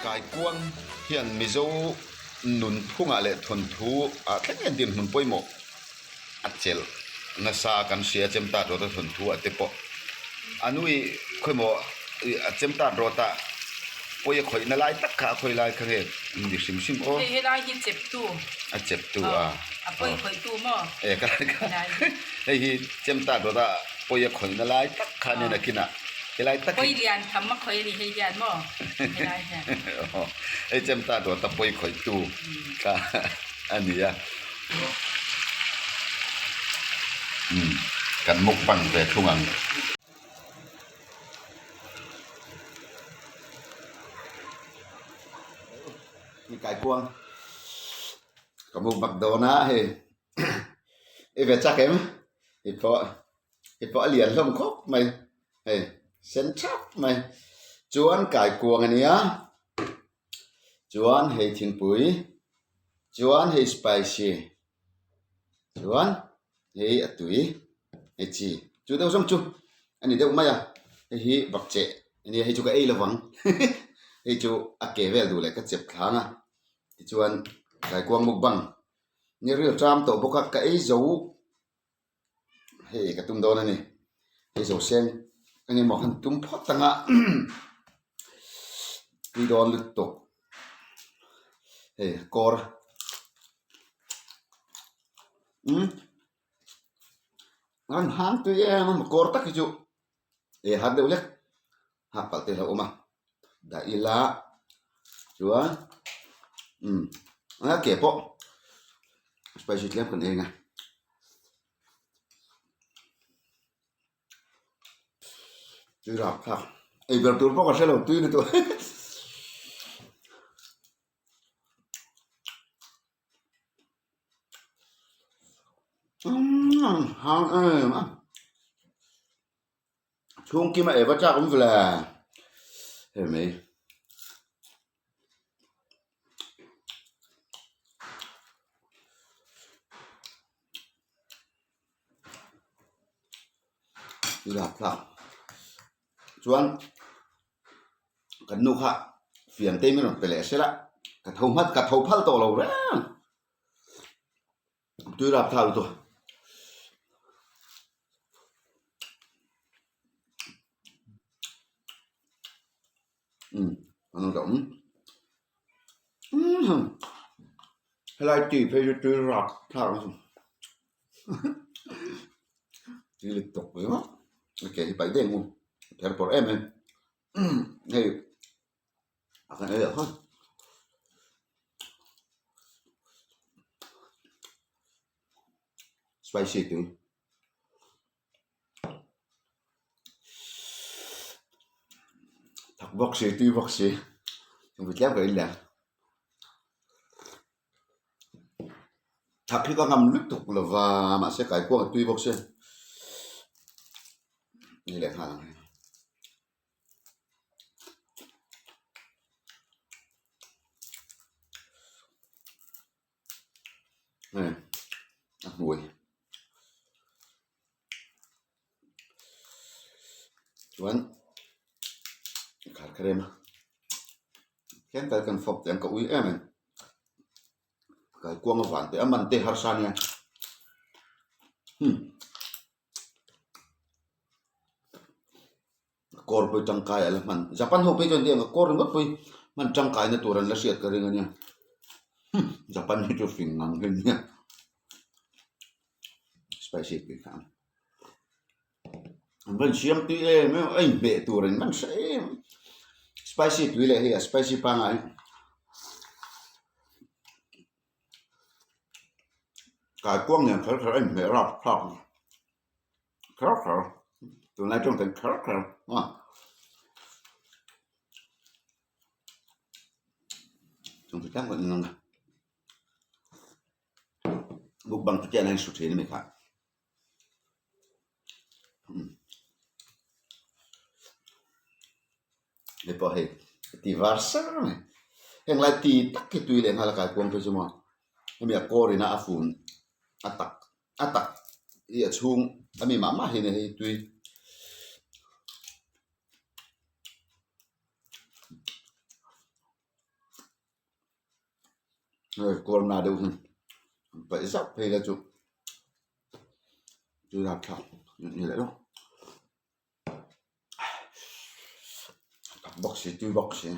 Kaikuang hian Mizo nunphungah leh thawnthu ah thleng hian dinhmun pawimawh a chelh nasa a kan hria Chemtat rawta thawnthu ah te pawh a nui khawimaw ih a Chemtat rawta pawi a khawihna lai tak kha a khawi lai kha nge an ni hrim hrim aw. Hei helai hi cheptu. A cheptu a. A pawi khawihtu maw? E ka hei hi Chemtat rawta pawi a khawihna lai tak kha nia nakinah helai tak hi. Pawi lian tham a khawih a ni hei hian maw? Helai hian. Hei Chemtat rawta pawi khawihtu kha a ni a. Umm kan mukbang ve thung ang. Ni kaikuang ka mukbang dawn a hei i ve chak em i pawh i pawh a lian hlawm khawp mai hei sen thap mai chuan kaikuang a nia. Chuan hei thingpui chuan hei spicy chuan hei a tui hei chi chu deuh zawng chu a ni deuh mai a hei hi bakcheh a nia hei chu ka ei lo vang hei chu a ke vel duh leh ka chep thlang a tichuan kaikuang mukbang ni ril ṭam tawh bawk a ka ei zo. Hei ka tum dawn a ni. Hei zo sen eng emaw han tum phawt ang a tui dawn lutuk hei kawr umm an hang tui em a kawr tak hi chu eh har deuh hlek hak palh te a lo awm a dah ila chuan umm a ke pawh spicy tlem kan eng a. Tui rap thlak ei ber tur pawh ka hre lo tui lutuk umm hang em a. Chhungkima eva chak awm vela hei mai. Rapthlak chuan kan nu kha fian te min rawn pe leh sela ka tho hmat ka tho phal tawh lo reng tui rapthlak lutuk. Umm an awm umm helai tui phei chu tui rap thlak a ni tui lutuk ringawt a ke hi paih daih ang u ther pawrh em em hei a kan ei leh phawt. Spicy tui. Thak bawk si tui bawk si thingpui tlem ka in leh thak hi ka ngam lutuk lo va mahse kaikuang a tui bawk sia ni leh nghal ang hei. Hei a hmui chuan khar kher em a tlem tal kan fawp teh ang ka ui em em kaikuang a van teh a man te harsa ania hmm. Kawr pawh tangkai a la hman Japan ho phei chuan tiang a kawr ringawt pawh hi hman tangkai na tur an la hriat ka ring a nia Japan hi chu fing ngang hi nia spicy tui kha an va insiam tui em em a inhmeh tur an man hre em spicy tui leh hei a spicy pangngai kaikuang nen kher kher a inhmeh rap thlak. Kher kher tunlai tawng kan kher kher a chung chu tlangpui an ang a mukbang te chian a in hru thin a mi kha hei pawh hei ti var sar mai heng lai ti tak hi tui leh nghal a kaikuang phei chu maw hemi a kawr ina a fun a tak. A tak hi a chhung a mi mah mah hi a ni hei tui. Hei kawlna deuh hi paih zauh phei la chu chu rapthlak ni leh lawk tak bawk si tui bawk si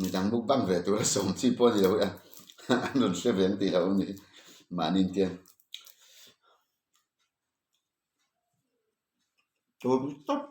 midang mukbang ve tura sawm chi pawh a ni lo a an rawn hre ve ang tih loh a ni mahni in tiang tawp tawp.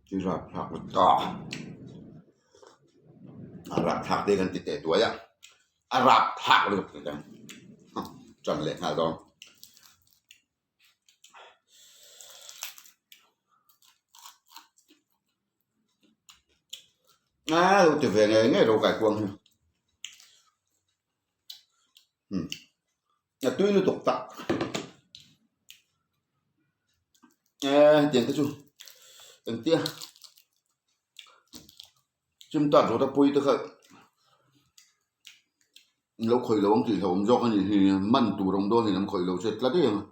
Chu rapthlak lu ta a rapthlak te kan ti teh duai a a rapthlak lutuk ti ang tan leh nghal dawn. A lo ti ve ngei ngei lo kaikuang hi umm a tui lutuk tak eee hetiang te chu engtia chimta zawt a pawi te kha lo khawih lo ang tih hlauhawm zawk a ni hi man tur awm dawn in an khawih lo che tlat em a.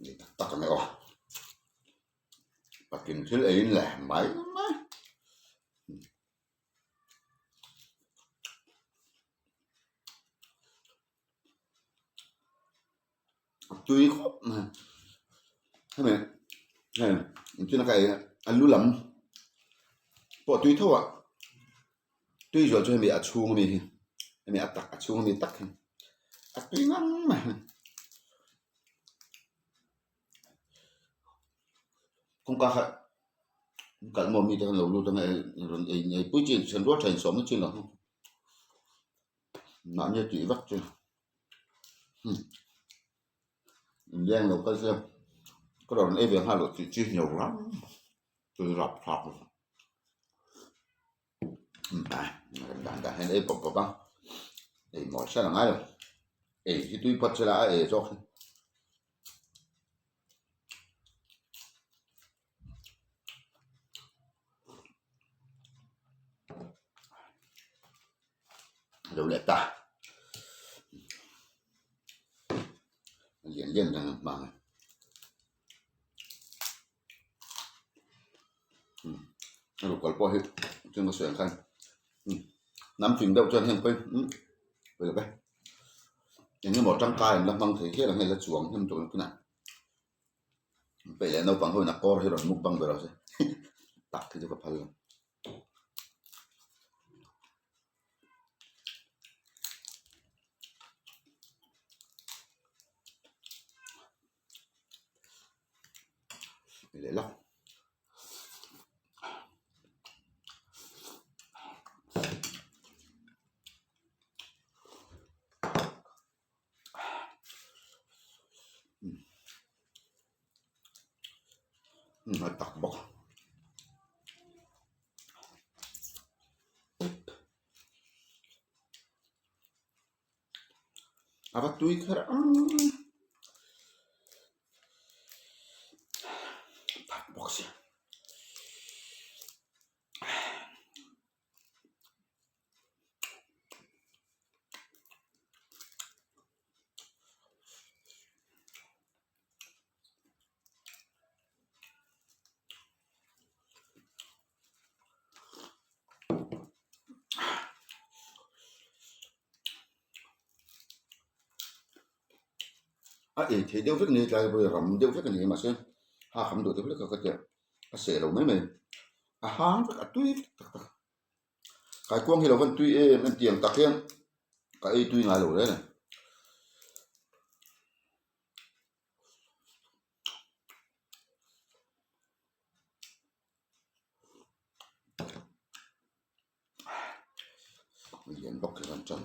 Ni tak tak ang e aw patling thil ei in leh mai mai. A tui khawp mai hemi hei engtin a ka ei a a lu lam pawh a tui tho a tui zual chu hemi a chhung ami hi hemi a tak a chhung ami tak hi a tui ngang mai kawngka kha kalh maw mite khan lo lut ang e rawn ei ei pui chi thian rual tha insawm na chin lo mahni a tih vak chu. Inleng lo kal se ka rawn ei ve nghal loh tih chi hniau rang tui rap thlak dan dan hian ei pawp pawp a ei mawi hran a ngai lo ei hi tui phawt se la a ei zawk hi. Lo leh ta lian lian reng ang hmang a a rukawl pawh hi chung ka sawi ang khan hnam fing deuh chuan heng pawh hi pawi lo ve eng emaw tangkai an la hmang thei hial ang hei la chuang hnem tur ang peih leh naupang ho in a kawr hi rawn mukbang ber ang che tak hi chu ka phal lo. Leh lawk a tak bawk a va tui kher ang tak bawk sia. A ei theih deuh vek a ni tlai pawh hi ram deuh vek a ni mahse ha kham duh deuh hlek a ka tia a seh lo mai mai a hang vek a tui vek tak tak kaikuang hi lo van tui em em tiang tak hian ka ei tui ngai lo reng a ni. Lian bawk hi kan tan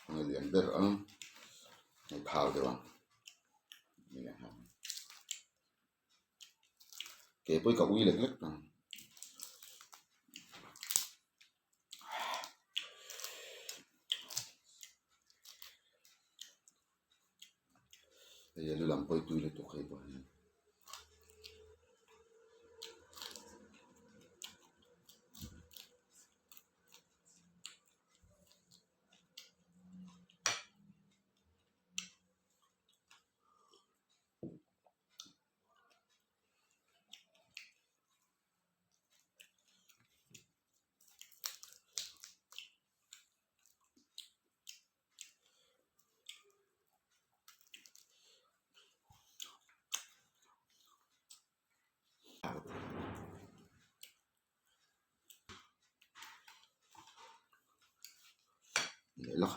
a lian ber ang hei phau deuh ang ke pawh hi ka ui lek lek ang. Hei a lu lam pawh hi tui lutuk hei pawh hi. Leh lawk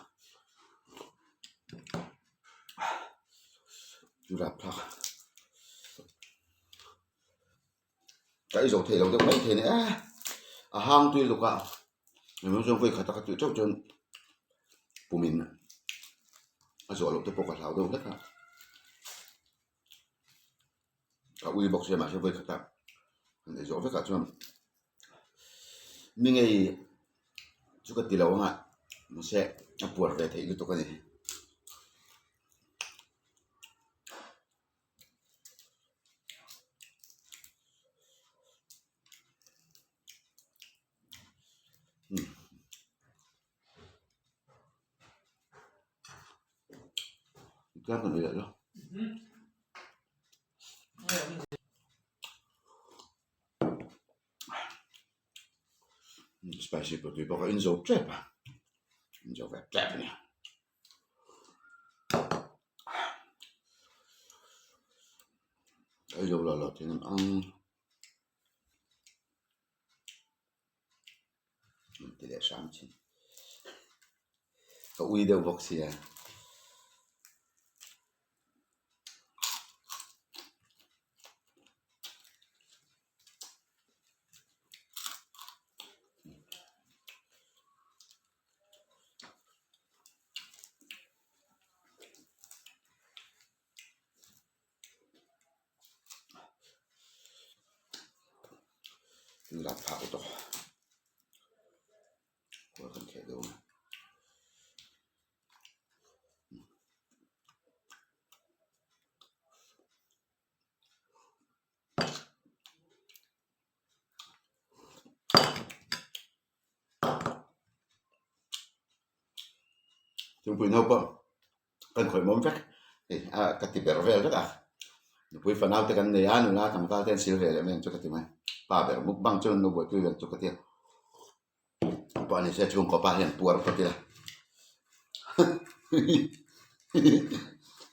chu rapthlak ka ei zawh theih loh deuh mai thei a ni e a hang tui luk a engemaw chuan vawi khat a ka tih teuh chuan pumin a zawh loh te pawh ka hlau deuh hlek a ka ui bawk sia mahse vawi khat a han ei zawh vek ah chuan mi ngei chu ka ti lo ang a mahse a puar ve theih lutuk a ni. Tlem kan ei leh lo. Spicy pawh tui bawk a in zo tep a in zo ve tep a ni. Ei lo la la thei ang ang. Ti leh hram thin. Ka ui deuh bawk sia. Lap phak tawh kawr kan kheh dawn a. Thingpui naupang kan khawih mawm vek hei a ka ti ber vel vek a nupui fanau te kan nei a nula tlangval te an sil ve leh mai ang chu ka ti mai pa ber mukbang chu an lo buaipui ve ang chu ka ti a pawh a ni se chhungkaw pa hian puar phawt ila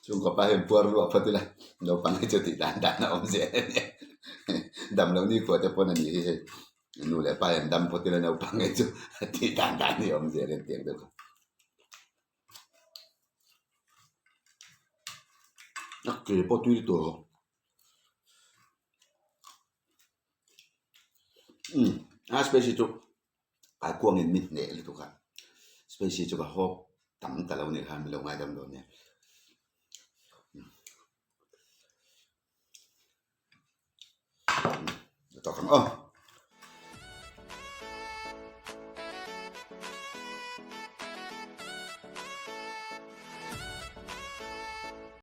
chhungkaw pa hian puar luah phawt ila naupang hi chu tih dan dan a awm zel a nia damloh nikhua te pawn a ni hi hei. Nu leh pa hian dam phawt ila naupang hi chu tih dan dan hi a awm zel em tih ang deuh kha. A ke pawh tui tawh lo. Umm a spicy chu a kuangin mi hneh lutuk a spicy chu ka hawp tam ta lo nih khan min lo ngaidam dawn nia. Tawk ang aw.